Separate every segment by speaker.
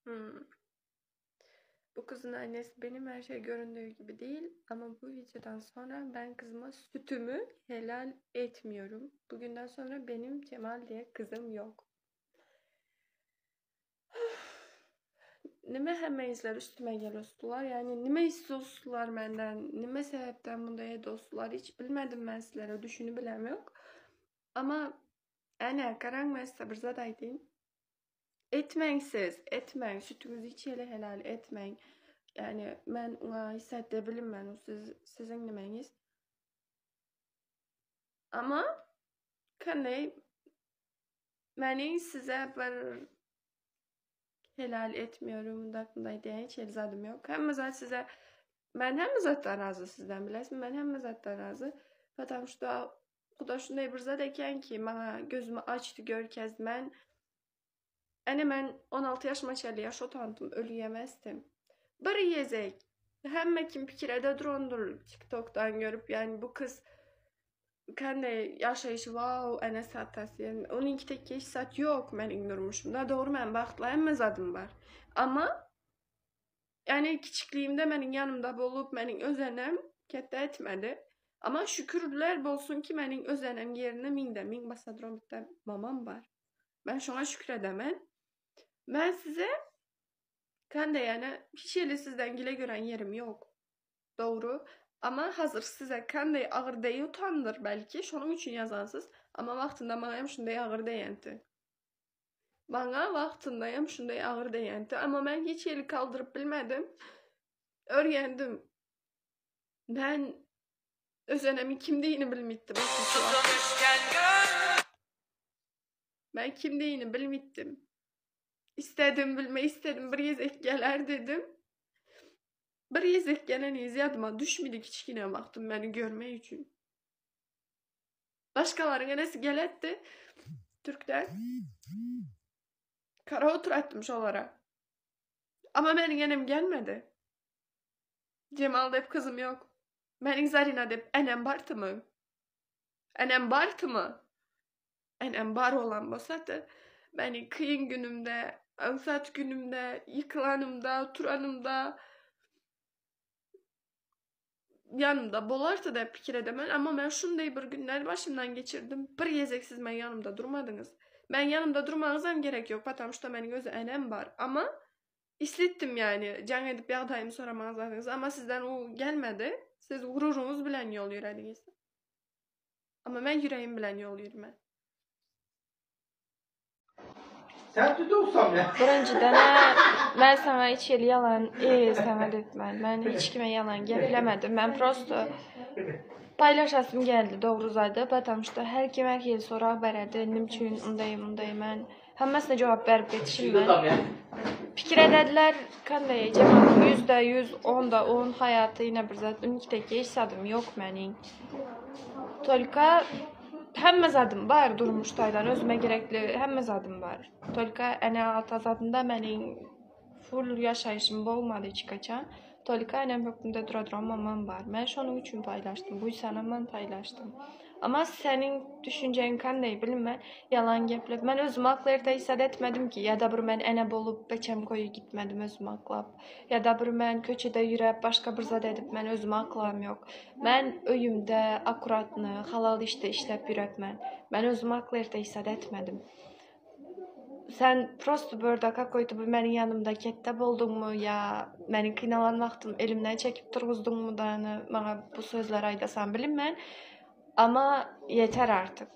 Speaker 1: Hmm. Bu kızın annesi benim her şey göründüğü gibi değil ama bu videodan sonra ben kızıma sütümü helal etmiyorum. Bugünden sonra benim Cemal diye kızım yok. Nime hemmeňizler üstüme geliyorsular? Yani nime istiyorsular menden? Nime sebepten bundaya dostlar? Hiç bilmedim ben sizlere. Düşünü bilem yok. Ama ene garaň men size bir zat aýdayyn. Etmäň siz, etmäň. Sütüňizi hiç ýere helal etmäň. Yani men oňa hisset bilinmän o siz siziň nimeňiz. Ama kanday meniň size bir helal etmiyorum mundak munday diýen hiç hili zadym ýok. Hemme zat size men hemme zatdan razy sizden bilesin. Men hemme zatdan razy. Потому что Huda şunday bir zat eken ki maňa gözümi açdy görkezdi. Men ene men 16 ýaşyma çenli ýaş otantym ölüýemezdim. Bir gezek hemme kim pikir ede durandyr TikTok'dan görüp yani bu kız kendi ýaşaýşy wow ene satasy yani onuňki tek hiç zat ýok meniň durmuşymda. Dogry men bagtly hemme zadym bar. Ama yani kiçikliğimde meniň ýanymda bolup meniň öz enem ketde etmedi. Ama şükürler bolsun ki meniň öz enem ýerine miňde miň basa duran bitte mamam bar. Men şoňa şükür edemen. Men size kende yani hiç hili sizden gile gören ýerim ýok. Dogry. Ama hazır size kanday agyr deýutandyr belki şonuň üçin ýazansyz. Ama wagtynda maňa hem şunday agyr deýenti. Maňa wagtynda hem şunday agyr deýenti. Ama men hiç hili kaldyryp bilmedim. Örgendim. Men öz enemiň kimdigini bilmitdim. Men kimdigini bilmitdim. İstedim bilme istedim bir gezek geler dedim. Bir gezek geleniz ýadyma düşmedi kiçgine wagtym meni görmek üçin. Başgalaryň enesi geletdi Türkden. Kara oturatdym şolara. Ama meniň enem gelmedi. Cemal dep kızım yok. Meniň Zarina dep enem bardymy? Enem bardymy? Enem bar olan bolsady, meniň kyn günümde, aňsat günümde, ýykylanymda, turanymda ýanymda bolardy dep pikir edemen. Amma men şunday bir günler başymdan geçirdim. Bir gezek siz meň ýanymda durmadyňyz. Men ýanymda durmaňyzam gerek ýok, потому что meniň öz enem bar. Amma isletdim yani jaň edip ýagdaýymy soramaňyz zadyňyz. Amma sizden u gelmedi. Siz gururyňyz bilen ýol ýörediňiz. Amma men ýüregim bilen ýol ýürmen.
Speaker 2: Sen tutulsam ya.
Speaker 1: Birinjiden-ä men saňa hiç hili ýalan e saňa diýipmen. Men hiç kime ýalan geplemedim. Men prosto paýlaşasym geldi dogry zady, потому что her kim her hili sorag beredi. Nim üçin undaý mundaý men hemmesine jogap berip ýetişim men. Pikir edediler kanday Jemalyň 100-de 100, 10-da 10 haýaty ýene bir zat. Ünki hiç zadym ýok meniň. Tolka hemme zadym bar durmuş taýdan özüme gerekli hemme zadym bar. Tolka ene ata zadynda meniň full ýaşaýşym bolmady hiç haçan. Tolka enem hökmünde dura duran mamam bar. Men şonuň üçin paýlaşdym. Buýsanamam paýlaşdym. Ama seniň düşünjeň kanday bilinmän ýalan geplep. Men özümi akla erte hisat etmedim ki ýa-da bir men ene bolup beçem koýy gitmedim özümi aklap. Ýa-da bir men köçede ýüräp başga bir zat edip men özümi aklam ýok. Men öýümde akkuratny halal işde işläp ýürepmen. Men özümi akla erte hisat etmedim. Sen prosto bu ýerde kakoýto bir meniň ýanymda ketde bolduňmy ýa meniň kynalan wagtym elimden çekip turguzdyňmy dany maňa bu sözleri aýdasan bilinmän. Ama ýeter artyk.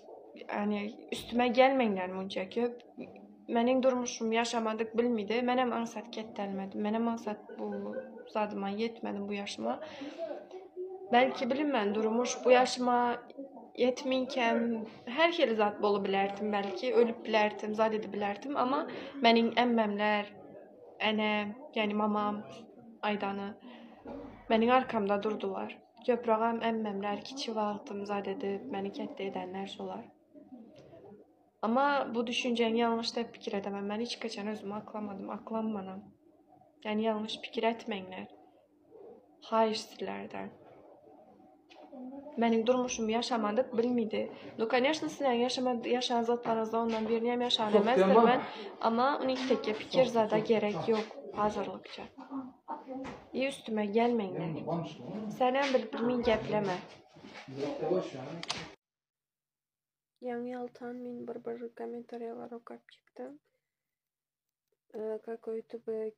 Speaker 1: Yani üstüme gelmeňler munça köp. Meniň durmuşym ýaşamadyk bilmidi. Menem aňsat ketdelmedim. Menem aňsat bu zadyma ýetmedim bu ýaşyma. Belki bilinmän durmuş bu ýaşyma ýetminkäm her hili zat bolubilerdim belki ölüp bilerdim zat edip bilerdim ama meniň emmemler enem yani mamam aýdany meniň arkamda durdular. Köpragam emmemler kiçi wagtym zat edip meni ketde edenler şolar. Ama bu düşünjeň ýalňyş dep pikir edemem. Men hiç haçan özümi aklamadym, aklanmanam. Yani ýalňyş pikir etmeňler. Haýyş sizlerden. Meniň durmuşymy ýaşamadyk bilmidi. Nu koneşno sizleň ýaşamad ýaşan zatlaryňyzda ondan birini hem ýaşan emesdir men. Amma unik tekke pikir zada gerek ýok hazyrlykça. I üstüme gelmeňler. Senem bilip bilmin gepleme. Ýaňy ýaltan men bir bir kommentariýalar okap çykdym. Kakoýto bir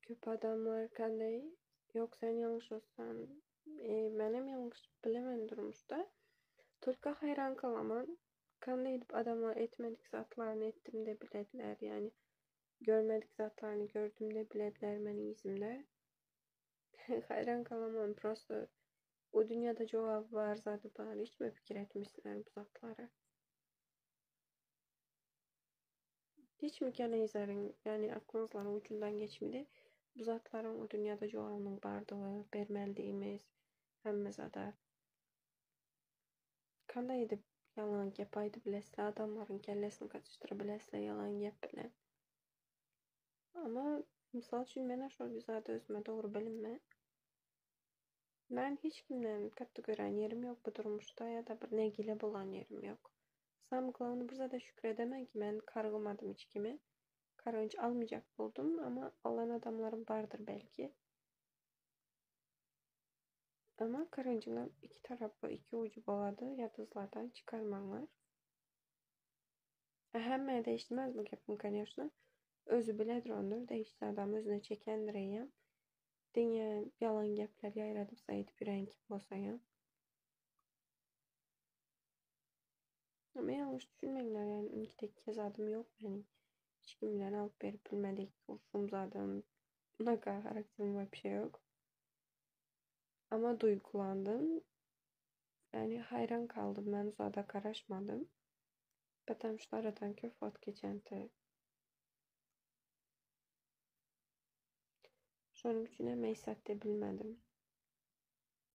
Speaker 1: köp adamlar kanday ýok sen ýalňyşasan menem ýalňyşyp bilemen durmuşda. Tolka haýran galaman kanday edip adamlar etmedik zatlaryny etdim de bilediler ýani görmedik zatlaryny gördüm de bilediler meniň yzymda. Haýran galaman prosto o dünýede jogaby bar zady bar hiç mi pikir etmişler bu zatlara. Hiç mi kelleňizleriň, ýagny aklyňyzlaryň ujundan geçmedi bu zatlaryň o dünýede jogabynyň bardygy, bermelidigimiz hemme zada. Kanday edip ýalan gep aýdyp bilesizler, adamlaryň kellesini gatyşdyryp bilesizler ýalan gep bilen. Amma mysal üçin menä şol bir zady özüme dogry bilinme. Men hiç kimden gaty gören ýerim ýok bu durmuşda ýa-da bir nägile bolan ýerim ýok. Samyý glawny bir zada şükür edemen ki men kargymadym hiç kimi. Kargynç almajak boldum amma alan adamlarym bardyr belki. Amma kargynjyňam iki tarapy iki ujy bolady ýadyzlardan çykarmaňlar. Hemmä degişmez bu gepim koneşno. Özi biledir ondur degişli adam özüne çekendir eýýäm. Diňe ýalan gepler ýaýradyp saýdyp ýören kim bolsaňam. Ama ýalňyş düşünmeňler ýani indi tekke zadym ýok meniň. Hiç kim bilen alyp berip bilmedik urşum zadym unaka harakterim wapşe ýok. Ama duýgulandym. Ýani haýran galdym men zada garaşmadym. Потому что aradan köp wagt geçenti. Şonuň üçin hem eýsat diýip bilmedim.